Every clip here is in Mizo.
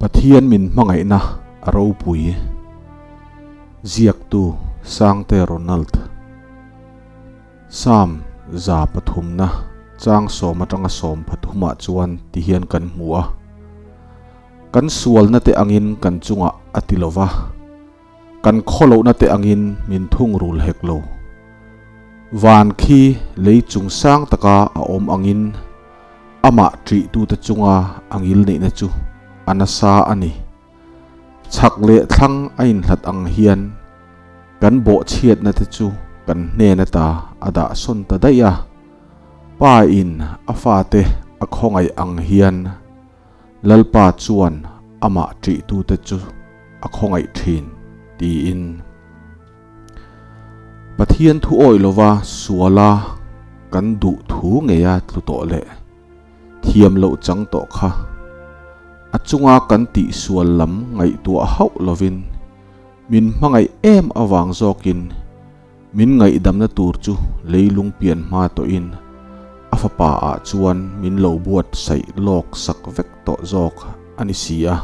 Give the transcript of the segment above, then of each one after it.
Pathian min hmangaihna a ropui. Ziaktu Sangte Ronald. Psalm 3 na chang sawm atanga sawm pathumah chuan ti hian kan hmu a. Kan sualna te angin kan chungah a ti lova. Kan khawlohna te angin min thungrul hek lo. Van khi lei chung sang taka a awm angin amah ṭihtute chunga a ngil neihna chu a nasa a ni. Chhak leh thlang a inhlat ang hian kan bawhchhiatna te chu kan hnen ata a dah sawn ta daih a. Pa in a fate a khawngaih ang hian Lalpa chuan amah ṭihtute chu a khawngaih ṭhin, tiin. Pathian thu awih lova suala kan duh thu ngeia tlu tawh leh thiam loh chang tawh kha a chunga kan tihsual lam ngaihtuah hauh lovin min hmangaih em avang zawkin min ngaihdamna tur chu leilung pian hma tawhin a fapa ah chuan min lo buatsaih lawk sak vek tawh zawk a ni si a.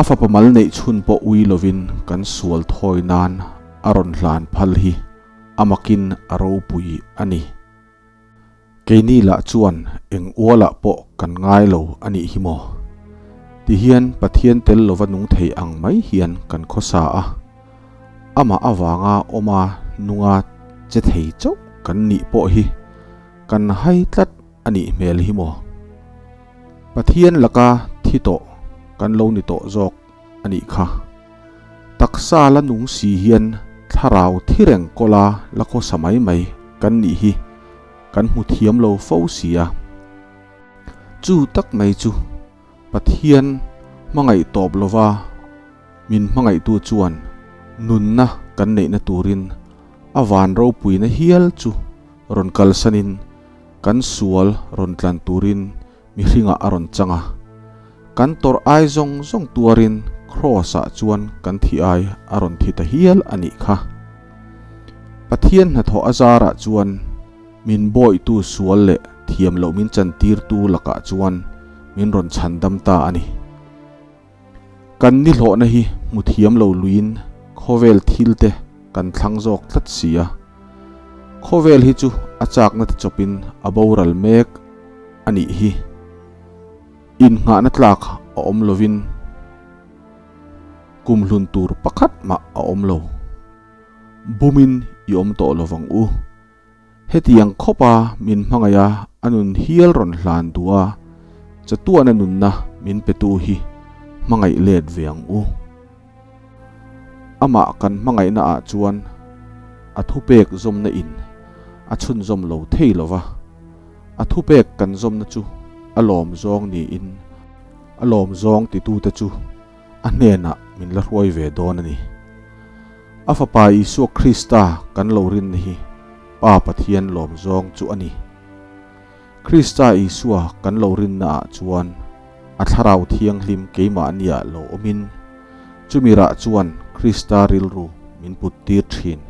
A fapa mal neih chhun pawh ui lovin kan sual thawi nan a rawn hlan phal hi a makin a ropui a ni. Keini lah chuan eng ualah pawh kan ngai lo a nih hi maw? Tihian Pathian tel lova nung thei ang mai hian kan khawsa a, amah avanga awma nunga che thei chauh kan nih pawh hi kan hai tlat a nih hmel hi maw? Pathian laka thi tawh kan lo ni tawh zawk a nih kha. Taksa la nung si hian thlarau thi reng kawla la khawsa mai mai kan nih hi kan hmu thiam lo fo si a. Chu tak mai chu Pathian hmangaih tawp lova min hmangaihtu chuan nunna kan neihna turin a van ropuina hial chu rawn kalsanin Kan sual rawn tlan turin mihringah a rawn chang a, kan tawrh ai zawng zawng tuarin Kraws-ah chuan kan thi ai a rawn thi ta hial a nih kha. Pathian hnathawh a zarah chuan min bawihtu sual leh thiam loh min chantirtu lakah chuan min rawn chhandam ta a ni. Kan nihlawhna hi hmu thiam lo luiin khawvel thil te kan thlang zawk tlat si a. Khawvel hi chu a chakna te chawpin a boral mek a nih hi. Innghahna tlak a awm lovin kumhlun tur pakhat mah a awm lo. Bumin i awm tawh lovang u. Hetiang khawpa min hmangaih a, a nun hial rawn hlan duh a, chatuana nunna min petu hi hmangaih let ve ang u. Amah kan hmangaihna ah chuan a thupek zawmna in a chhunzawm lo thei lo va, a thupek kan zawmna chu a lawm zawng niin a lawm zawng titute chu a hnenah min la hruai ve dawn a ni. A Fapa Isua Krista kan lo rinna hi Pa Pathian lawm zawng chu a ni. Krista Isua kan lo rinnaah chuan a Thlarau Thianghlim keimahniah lo awmin, chumi rah chuan Krista rilru min put tir thin,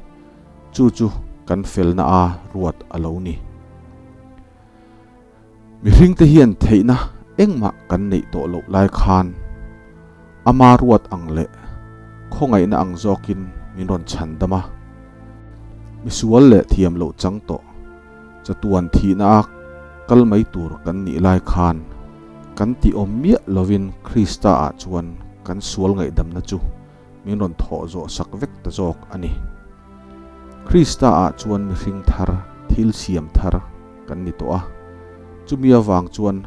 chu chu kan felna a ruat a lo ni. Mihringte hian theihna engmah kan neih tawh loh lai khan ama ruat ang leh khawngaihna ang zawkin min rawn chhan dam a. Misual leh thiam loh chang tawh chatuan thihna a kal mai tur kan nih lai khan kan tih awm miah lovin Krista ah chuan kan sual ngaihdamna chu min rawn thawh zawh sak vek ta zawk a ni. Krista ah chuan mihring thar, thil siam thar kan ni tawh a, chumi avang chuan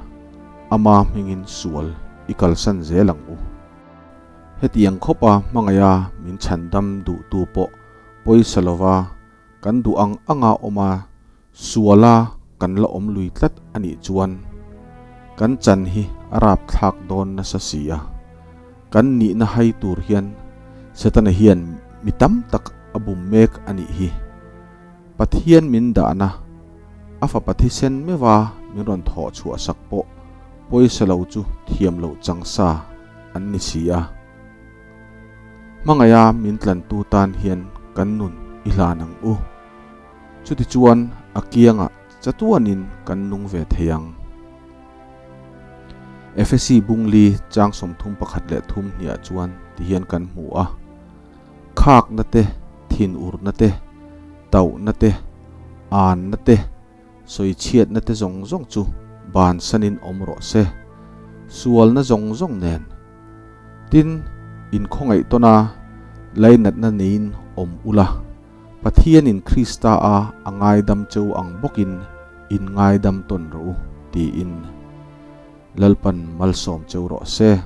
ama hmingin sual i kalsan zel ang u. Hetiang khawpa hmangaiha min chhandam duhtu pawh pawisa lova kan duh ang anga awm a, suala kan la awm lui tlat a nih chuan kan chan hi a rapthlak dawn nasa si a, kan nihna hai tur hian Setana hian mi tam tak a bum mek a nih hi. Pathian min dahna a fapa thisen meuha min rawn thawh chhuah sak pawh pawisa lo chu thiam loh chang sa an ni si a. Hmangaiha min tlantu tan hian kan nun i hlan ang u. Chutichuan a kiangah chatuanin kan nung ve thei ang. Efesi bungli chang 31 leh thum hniah chuan tihian kan hmu a, Khakna te, thinurna te, tauhna te, anna te, sawichhiatna te zawng zawng chu bansanin awm rawh se, sualna zawng zawng nen. Tin, inkhawngaih tawn a, lainatna neiin awm ula, Pathianin Krista a a ngaidam cheu ang bawkin in ngaidam tawn rawh u, tiin Lalpan malsawm cheu rawh se.